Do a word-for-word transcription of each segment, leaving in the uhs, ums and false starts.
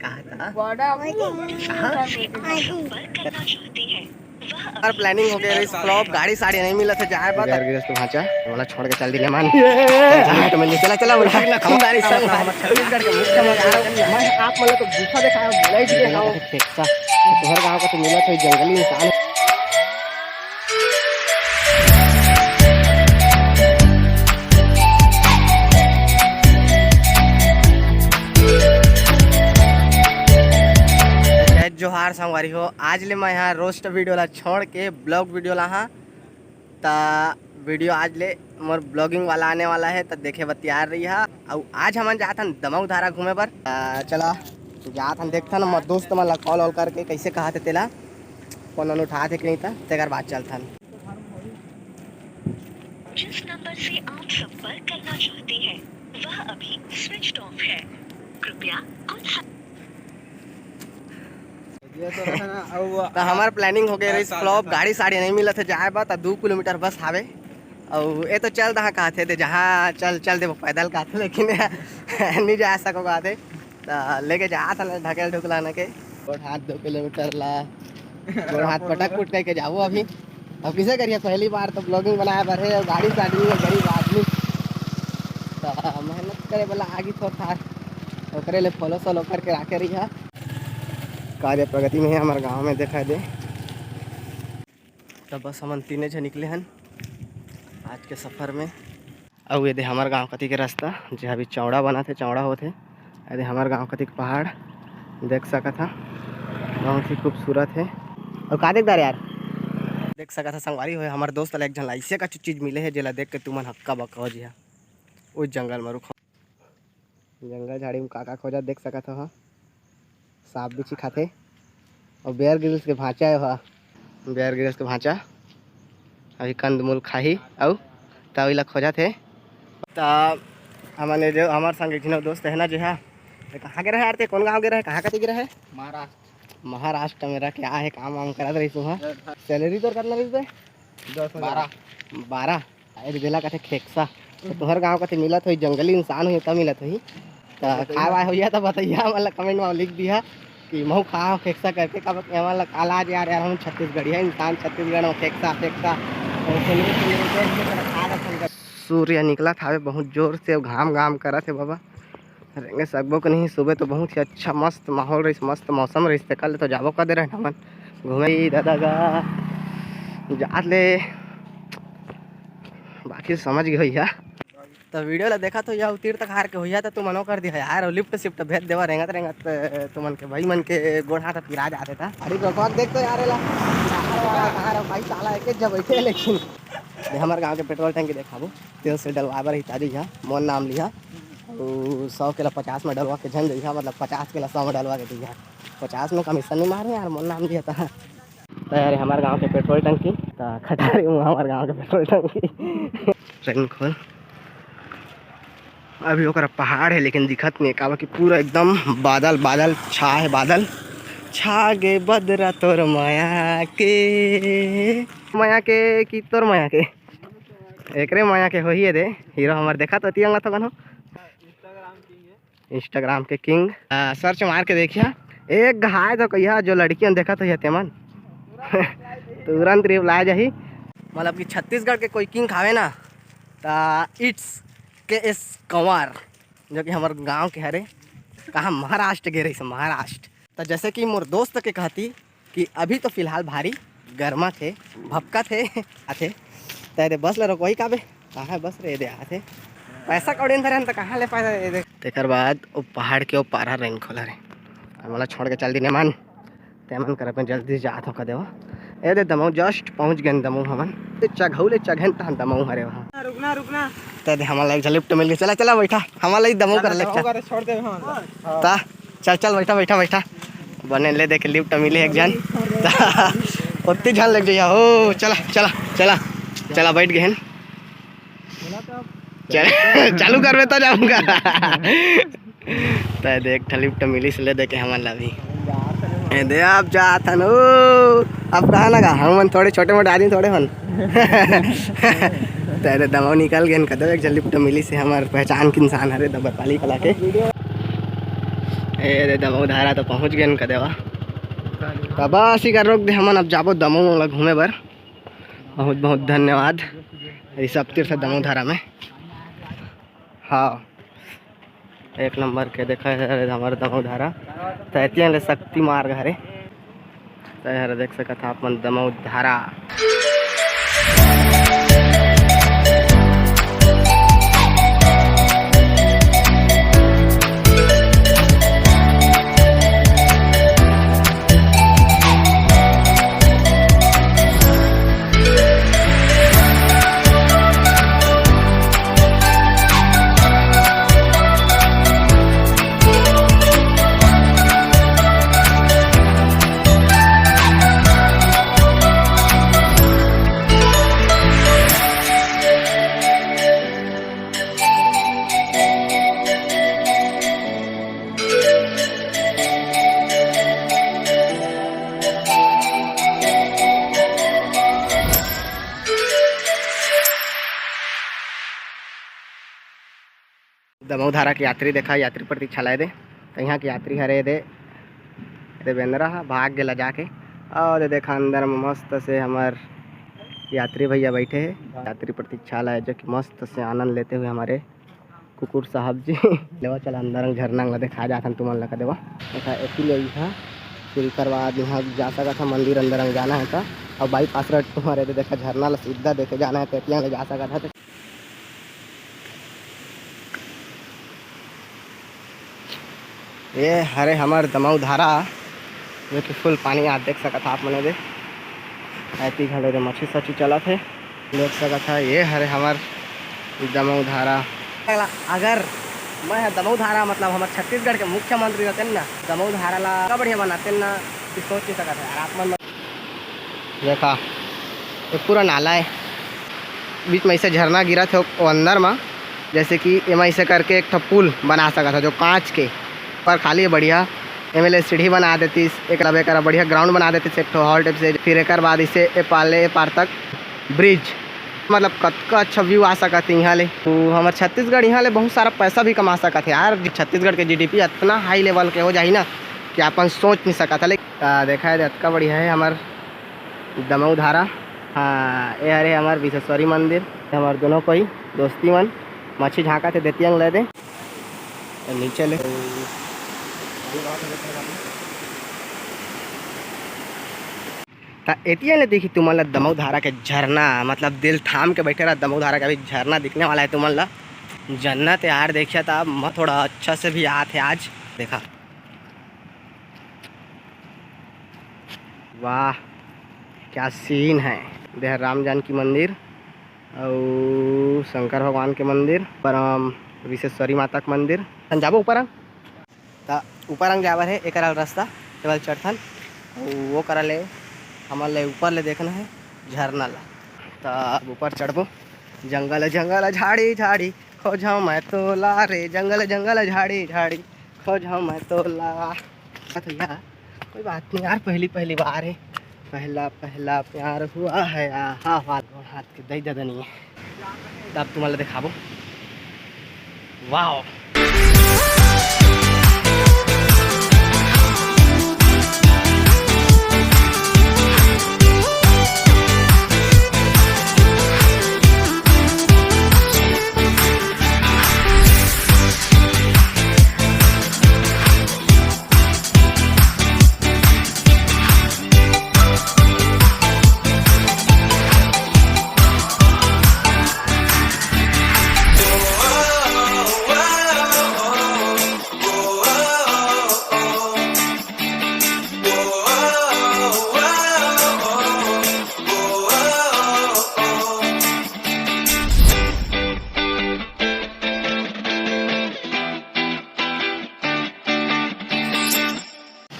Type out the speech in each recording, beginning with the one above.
बड़ा संपर्क करना चाहते हैं, वह अगर planning हो गया, इस flop, गाड़ी साड़ी नहीं मिलत हे जाए बर। गैर गिरस के भांचा, मोला छोड़ के चल दिले मान। तो मैं चला, चला, बोला, खबरदारी सब। छत्तीसगढ़ के मुख्यमंत्री, मैं आप मतलब तो गुस्सा दिखाया, बोला ही दिखाओ। फेंकता, तोहर गांव का तो मिलत हे, जंगली इंसान। जय जोहार संगवारी हो, आज ले मैं यहाँ roast video ला छोड़ के vlog video ला हाँ, त video आज ले मोर vlogging वाला आने वाला हे, त देखे बर तैयार रही हा। अउ आज हमन जात हन दमऊ धारा घूमे बर। त चला जात हन, देखथन मोर दोस्त मन ला call वॉल करके कैसे कहत हे तेला, फोन वोन उठात हे कि नहीं, त तेकर बाद चलथन। जिस नंबर से आप संपर्क करना चाहते हैं, वह अभी switched off है। कृपया कुछ सम- ये तो रहा ना, अब वो त हमर planning हो गया रही flop, गाड़ी साड़ी नहीं मिलत हे जाए बर, त दू किलोमीटर बस हावे। अउ ये तो चल दहा कहत हे, ते जहाँ चल, चल देबो पैदल कहत हे, लेकिन नहीं जा सको कहत हे। त लेके जात हन ढकेल ढुकलाना के। गोड़ हाथ दो किलोमीटर ला, गोड़ हाथ पटक पुटक के जाबो अभी। अब किसे करिए, पहली बार तो vlogging बनाए बर हे, अउ गाड़ी से आदमी हे, गरीब आदमी। त मेहनत करे वाला आगी थोर थार, ओकरे ले follow follow करके राखे रही हा। कार्य प्रगति में हे हमर गांव में, देखा दे। त बस हमन तीने झन निकले हन आज के सफर में। अउ ये दे हमर गांव कति के रास्ता, जे अभी चौड़ा बनत हे, चौड़ा होत हे। ये दे हमर गांव कति के पहाड़ देख सकत हा, बहुत ही खूबसूरत हे। अउ का देखदार यार, देख सकत हा संगवारी हो, हमर दोस्त ला एक झन ला अइसे का चीज मिले हे, जेला देख के तुमन हक्का बक्का हो जिहा। ओ जंगल में रुख, जंगल झाड़ी में का का खोजत देख सकत हो, सांप बिच्छी खाथे। अउ Bear Grylls के भांचा हे, हा Bear Grylls के भांचा अभी कंदमूल खाही, अउ तवी ला खोजत हे। त हमन ये जो हमर संग एक झिन दोस्त हे ना, जे हा, ते कहाँ गे रहे यार, ते कौन गाँव गे रहे, कहाँ कति गे रहे? महाराष्ट्र। महाराष्ट्र में रह के आए हे, काम वाम करत रहिस उहाँ। Salary तोर कतना रहिस बे? दस हजार। बारह। बारह? अरे, जेला कथे खेकसा। तो तोहर गाँव कथे मिलत होही, जंगली इंसान होही, तब मिलत होही। त खाए वाए होइया त बतइया, मतलब comment में लिख दिहा कि महू खा हो खेकसा करके। काबर कि हमन ला का लाज यार, यार हम छत्तीसगढ़िया इंसान, छत्तीसगढ़ में खेकसा, फेकसा। तो salary, salary दे दिए, तेला खा रखन कर। सूर्य निकलत हावे बहुत जोर से, घाम घाम करत हे बाबा। रेंगे सकबो के नहीं। सुबह तो बहुत ही अच्छा मस्त माहौल रहिस, मस्त मौसम रहिस, तेकर ले तो जाबो कर दे रहेन हमन घूमे। ई दादा गा जात ले, बाकी समझ गए होइहा। तो video ला देखत होइहा, तीर तक हार के होइहा, तो तुमन ओ कर दिहा यार, lift शिफ्ट भेज देवा, रेंगत रेंगत तुमन के भाई मन के गोड़ हाथ पिरा जात हे। अरे रुकवा देख तो यार, एला कहाँ रे भाई, साला एक जब बैठे, लेकिन ये हमर गाँव के petrol टंकी देखाबो, तेल से डलवा बर ही तारी हा, मोर नाम लिहा। अउ सौ के ला पचास में डलवा के झन जइहा, मतलब पचास के ला सौ में डलवा के जइहा। पचास में commission नहीं मारे यार, मोर नाम लिहा ता। त यार, हमर गाँव के petrol टंकी, त खटारी में हमर गाँव के petrol टंकी। ट्रेन खोल। अभी ओकरा पहाड़ हे, लेकिन दिखत नहीं, काबर कि पूरा एकदम बादल, बादल छा हे, बादल छा गे बदरा तोर माया के, माया के कि तोर माया के, एकरे माया के होही ये दे। हीरो हमर देखा तो तियंगा तो कनो। Instagram के king। आ, search मार के देखिया, एक घाय तो कहिया जो लड़कियन देखत होइया तेमन तुरंत reply जाही। मतलब कि छत्तीसगढ़ के कोई king खावे ना, त it's के एस कंवर, जो कि हमर गांव के हरे। कहाँ? महाराष्ट्र गे रहिस, महाराष्ट्र। त जैसे कि मोर दोस्त के कहती कि अभी तो फिलहाल भारी गरमा थे, भपका थे, आथे। त दे बस ल रोकवाही का बे? कहाँ बस रे दे आथे? पैसा कौड़ी अंदर है त कहाँ ले पैसा दे दे? तेकर बाद ओ पहाड़ के ओ पारा रेन खोला रे। अब मोला छोड़ के चल दिने मन। ते मन कर अपन जल्दी से जात हो का देवा। ए दे दमऊ just पहुँच गए दमऊ हमन। ते चघऊ ले चघन तहन दमऊ हरे वहाँ। रुकना, रुकना। ते दे हमन ला एक झन lift मिल गए। चला, चला बैठा। हमन ला ही दमऊ कर ले। दमऊ कर छोड़ दे हमन ला। ता चल, चल, बैठा, बैठा, बैठा। बने ले देखे lift मिले एक झन। ता ओत्ती झन लग जइया हो। चला, चला, चला, चला, बैठ गए हैं। चल, चालू करबे त जाऊंगा। त देख, ठा lift मिलिस ले देखे हमन ला भी। ए दे, अब जात हन ओ। अब कहाँ लगा? हमन थोड़े छोटे मोटे आदमी थोड़े हन। त दे दमऊ निकल गेन, कदम एक झन lift मिलिस हे, हमर पहचान के इंसान हरे, दबरपाली कला के। ए दे, दमऊ धारा तो पहुँच गेन का देवा। त बस इकर रोक दे, हमन अब जाबो दमऊ ला घूमे बर। बहुत बहुत धन्यवाद ऋषभ तीर्थ दमऊ धारा में। हाँ, एक नंबर के देखा है हमर दमऊ धारा। त एतियन ले शक्ति मार्ग हरे। त हर देख सकत ह आप मन दमऊ धारा। दमऊ धारा के यात्री देखा, यात्री प्रतीक्षालय दे। त इहाँ के यात्री हरे दे, दे बेंदरा ह भाग गेला जाके। अउ दे देखा अंदर में मस्त से हमर यात्री भैया बैठे हे, यात्री प्रतीक्षालय, जो कि मस्त से आनंद लेते हुए हमारे कुकुर साहब जी। लेवा चला अंदर झरना ला देखा जाथन तुमन ला का देवा। देखा एती ले इहाँ, फिर एकर बाद इहाँ जा सकत ह मंदिर अंदर जाना है त। अउ बाईपास रोड तुम्हारे दे देखा झरना ला सीधा देखे जाना है, त एतिया ले जा सकत ह। ये हरे हमर दमऊ धारा, जो कि फुल पानी आप देख सकत ह आप मने दे। ऐती घलो दे मच्छी सच्ची चलत हे, देख सकत ह। ये हरे हमर दमऊ धारा। अगर मैं ह दमऊ धारा, मतलब हमर छत्तीसगढ़ के मुख्यमंत्री रहतेन ना, दमऊ धारा ला का बढ़िया बनातेन ना, कि सोच नहीं सकत है यार आप मन। देखा, ये पूरा नाला है, बीच में ऐसे झरना गिरत है वो अंदर में, जैसे कि एमा ऐसे करके एक ठो पुल बना सकत है जो कांच के, पर खाली है बढ़िया। एमे ले सीढ़ी बना देतिस, एक लब एकर बढ़िया ग्राउंड बना देतिस, एक ठो हॉल टाइप से। फिर एकर बाद इसे ए पार ले ए पार तक ब्रिज, मतलब कतका अच्छा व्यू आ सकत है यहाँ ले। तो हमर छत्तीसगढ़ यहाँ ले बहुत सारा पैसा भी कमा सकत है यार। छत्तीसगढ़ के जीडीपी इतना हाई लेवल के हो जाही ना कि अपन सोच नहीं सकत है। लेकिन आ, देखा है, अतका बढ़िया है हमर दमऊ धारा। हाँ, ये हरे हमर विश्वेश्वरी मंदिर, हमर दोनों कोई दोस्ती मन मच्छी झांका थे देतियंग ले दे। नीचे ले। त एतिया ले देखी तुमन ला दमऊ धारा के झरना, मतलब दिल थाम के बैठे रहा दमऊ धारा के। अभी झरना दिखने वाला है तुमन ला। जन्नत यार, देखिए त मैं थोड़ा अच्छा से भी आत है आज। देखा, वाह क्या सीन है। देह राम जानकी मंदिर अउ शंकर भगवान के मंदिर, परम विश्वेश्वरी माता के मंदिर। हम जाबो ऊपर अंग, त ऊपर अंग जाए बर हे, एकर रास्ता केवल चढ़थन, अउ वो करा ले हमन ले ऊपर ले देखना है झरना ला। त अब ऊपर चढ़बो। जंगल जंगल झाड़ी झाड़ी खोजहूँ मैं तोला रे, जंगल जंगल झाड़ी झाड़ी खोजहूँ मैं तोला। भैया, कोई बात नहीं यार, पहली पहली बार है, पहला पहला प्यार हुआ है। आ, हाँ, हाथ गोड़ हाथ के दई ददनी है। त अब तुम्हारा दिखाबो। वाओ।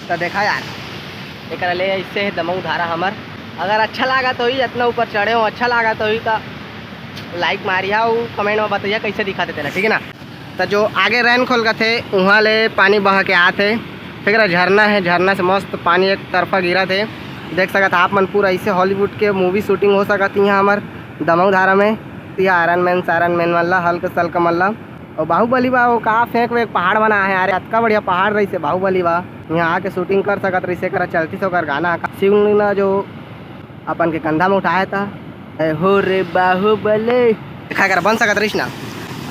त देखा यार, एकरा ले ऐसे है दमऊ धारा हमर। अगर अच्छा लागत होही, इतना ऊपर चढ़े हो, अच्छा लागत होही त लाइक मारिहा, उ कमेंट में बताइए कैसे दिखा देते ना, ठीक है ना। त जो आगे रैन खोल कथे, वहाँ ले पानी बह के आत है, ठीक है ना। झरना है, झरना से मस्त पानी एक तरफा गिरत है। देख सकत आप मन पूरा ऐसे हॉलीवुड के मूवी शूटिंग हो सकत है यहाँ हमर दमऊ धारा में। या आयरन मैन सायरन मैन मन ला, हल्क सल्क मन ला अउ बाहुबली बा, वो का फेंक वेंक पहाड़ बना हे यार, अतका बढ़िया पहाड़ रहिसे बाहुबली बा। यहाँ आके शूटिंग कर सकत रहिसे, करा चलती से ओकर गाना सिंह ला जो अपन के कंधा में उठाया था, "ए हो रे बाहुबली।" देखा कर बन सकत रहिस ना।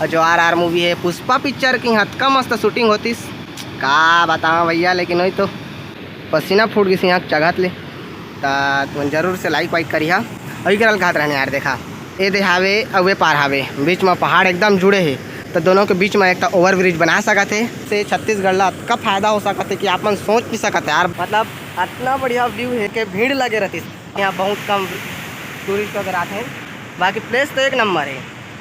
और जो आर आर मूवी है, पुष्पा पिक्चर की, अतका मस्त शूटिंग होतिस, का बतावा भैया। लेकिन वही तो पसीना फूट गिस यहाँ चघत ले। त तुमन जरूर से लाइक वाइक करिहा। अउ इकरा ल कहत रहने यार, देखा, ए दे हावे अउ ए पार हावे, बीच में पहाड़ एकदम जुड़े हे, तो दोनों के बीच में एक ओवर ब्रिज बना सकत हे। से छत्तीसगढ़ ला अतका फायदा हो सकत हे कि आप मन सोच नहीं सकत हे यार। मतलब, अतना बढ़िया व्यू हे कि भीड़ लगे रहतिस, यहाँ बहुत कम टूरिस्ट वगैरह आते हैं। बाकी प्लेस तो एक नंबर है,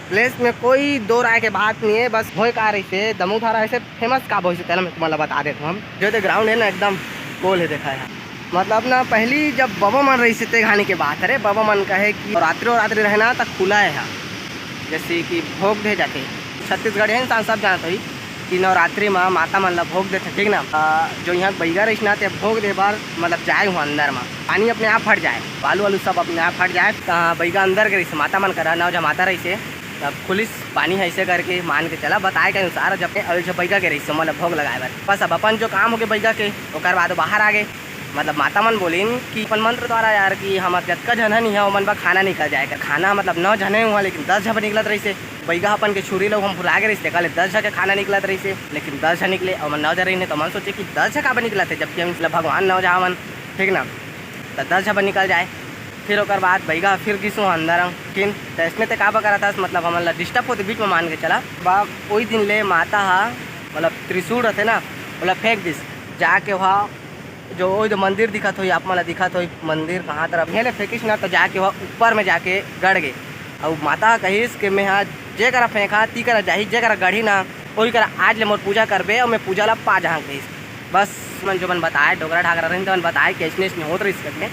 प्लेस में कोई दो राय के बात नहीं है। बस होय का रहिसे, दमऊ धारा ऐसे फेमस का होइसे, तेला मैं तुम्हारा बता देता हूँ हम। जो तो ग्राउंड है ना, एकदम गोल है, देखा है। मतलब ना, पहली जब बाबा मन रहिसे ते घानी के बात, अरे बाबा मन कहे कि रात्रि रात्रि रहना तक खुला है यहाँ, जैसे कि भोग दे जाते। छत्तीसगढ़ है, इंसान सब जानत होही कि नवरात्रि में माता मन ला भोग देथे, ठीक ना। अ, जो यहाँ बैगा रहिस ना, ते भोग दे बार मतलब जाए हुआ अंदर में, पानी अपने आप हट जाए, बालू वालू सब अपने आप हट जाए। त बैगा अंदर के रहिसे, माता मन करा नौ जमाता रहिसे, तब खुलिस पानी है ऐसे करके मान के चला, बताए के अनुसार जब अयोध्या बैगा के रहिसे, मतलब भोग लगाए बर। बस अब अपन जो काम हो गए बैगा के, ओकर बाद बाहर आ गए। मतलब माता मन बोलिन कि अपन मंत्र द्वारा यार कि हमर जतका झन हन इहाँ ओमन बर खाना निकल जाए कर। खाना मतलब नौ झने हुआ, लेकिन दस झन निकलत रहिसे। बैगा अपन के छुरी लो हम भुला गे रहिसे, काले दस झन के खाना निकलत रहिसे, लेकिन दस झन निकले। ओमन नौ झन रहिने तो मन सोचे कि दस झन काबर निकलत हे, जबकि हम मतलब भगवान नौ झन हवन, ठीक ना। तो दस झन निकल जाए, फिर ओकर बाद बैगा फिर गिसो अंदर अंग। फिर तो इसने ते काबर करत हस, मतलब हमन ला डिस्टर्ब होते बीच में मान के चला। बा, ओई दिन ले माता हा मतलब त्रिशूल रहते ना, ओला फेंक दिस, जाके वहाँ जो ओई दे मंदिर दिखत होई, आप मन ला दिखत होई मंदिर कहाँ तरफ, हेले फेंकिस ना, तो जाके वहाँ ऊपर में जाके गड़ गे। अउ माता ह कहिस कि मैं हा जे करा फेंका, ती करा जाही, जे करा गढ़ी ना, ओही करा आज ले मोर पूजा करबे, अउ मैं पूजा ला पा जहाँ कहिस। बस मन जो मन बताए, डोकरा ढाकरा रहिन, तो मन बताए कि ऐसने ऐसने होत रहिस करके।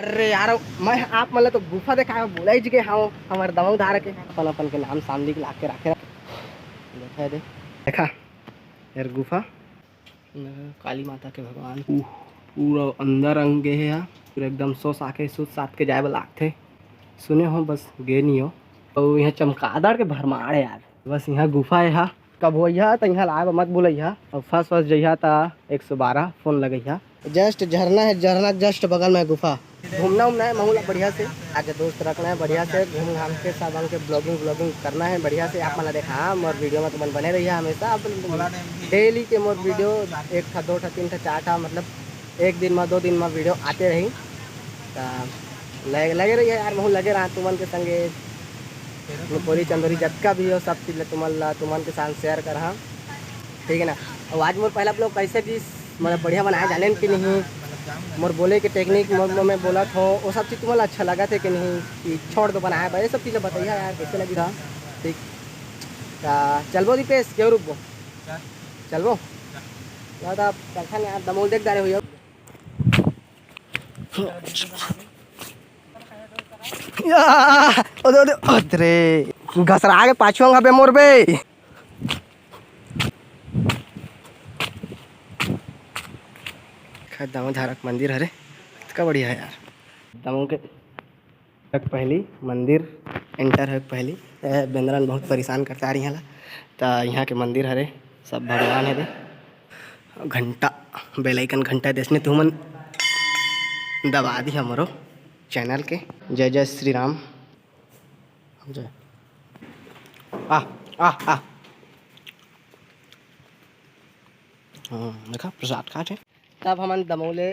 अरे यार, मैं आप मन ला तो गुफा देखाए बोला ही गे हूँ, हमारे दमऊ धारा के अपन अपन के नाम सामने के लाके रखे। देखा दे, देखा यार गुफा। काली माता के भगवान पू-, पूरा अंदर अंग गे हे हा, पूरा एकदम सो साके सुत सात के जाए बर लागथे। सुने हो, बस गे नहीं हो। अउ यहाँ चमकादड़ के भरमार है यार, बस यहाँ गुफा है हा। कब होइहा त यहाँ लाए बर मत भूलइहा, अउ फंस फंस जइहा त एक सौ बारह फोन लगइहा। जस्ट झरना है, झरना जस्ट बगल में गुफा। घूमना उमना है महू ला बढ़िया से, आज दोस्त रखना है बढ़िया से, घूम घाम के सब हमके ब्लॉगिंग व्लॉगिंग करना है बढ़िया से। आप मन ला देखा मोर वीडियो में तुमन बने रहिए हमेशा। आप डेली के मोर वीडियो एक ठा, दो ठा, तीन ठा, चार ठा, मतलब एक दिन में, दो दिन में वीडियो आते रही। त लगे, लगे रहिए यार, महू लगे रहा तुमन के संगे। बोरी चंदोरी जतका भी हो, सब चीज ला तुमन ला, तुमन के साथ शेयर करहा, ठीक है ना। अउ आज मोर पहला ब्लॉग कैसे गिस, मतलब बढ़िया बनाए जाने कि नहीं, मोर बोले के टेक्निक, मोर, मोर मैं बोलत हो, वो सब चीज तुमन ला अच्छा लगत हे कि नहीं, कि छोड़ दो बनाए बर, ये सब चीज ला बताइए यार, कैसे लगी रहा, ठीक। त चलबो दीपेश, क्यों रुकबो? चलबो? दादा, चलथन यार, दमोल देख डारे हो। या, ओदे, ओदे, ओदरे, घसरा के पाछू अंग हबे मोर बे। खा दमऊ धारा के मंदिर हरे, इतका बढ़िया है यार। दमऊ के तक पहली मंदिर एंटर है पहली। ए, बेंदरा मन बहुत परेशान करता आ रही ला। त यहाँ के मंदिर हरे, सब भगवान हरे। घंटा, बेल आइकन घंटा देसने तुमन दबा दी हमरो चैनल के। जय जय श्री राम। जय। आ, आ, आ। हाँ, देखा, प्रसाद खात हे। तब हमन दमऊ ले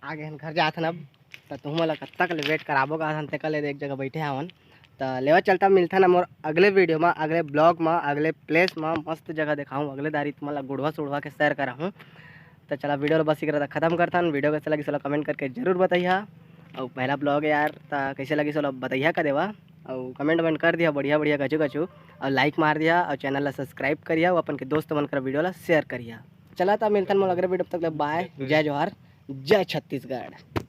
आ गे हन घर जात हन अब। त तुहू मन ला कब तक ले वेट कराबो का हन, तेकर ले एक जगह बैठे हवन। त लेवा चलता, मिलथन मोर अगले वीडियो मा, अगले ब्लॉग मा, अगले प्लेस मा, मस्त जगह देखाहूँ, अगले दारी तुमन ला गुड़वा सुड़वा के शेयर कराहूँ। त चला वीडियो ला बस इकरा तक खत्म करथन। वीडियो कैसे लगी सोला कमेंट करके जरूर बताइहा। अउ पहला ब्लॉग है यार, त कैसे लगी सोला बताइहा का देवा। अउ कमेंट वमेंट कर दिया बढ़िया बढ़िया गचू गचू। अउ लाइक मार दिया अउ चैनल ला सब्सक्राइब करिया अउ अपन के दोस्त मन कर वीडियो ला शेयर करिया। चला त मिलथन मोर अगले वीडियो, तब तक ले बाय, जय जोहार, जय छत्तीसगढ़।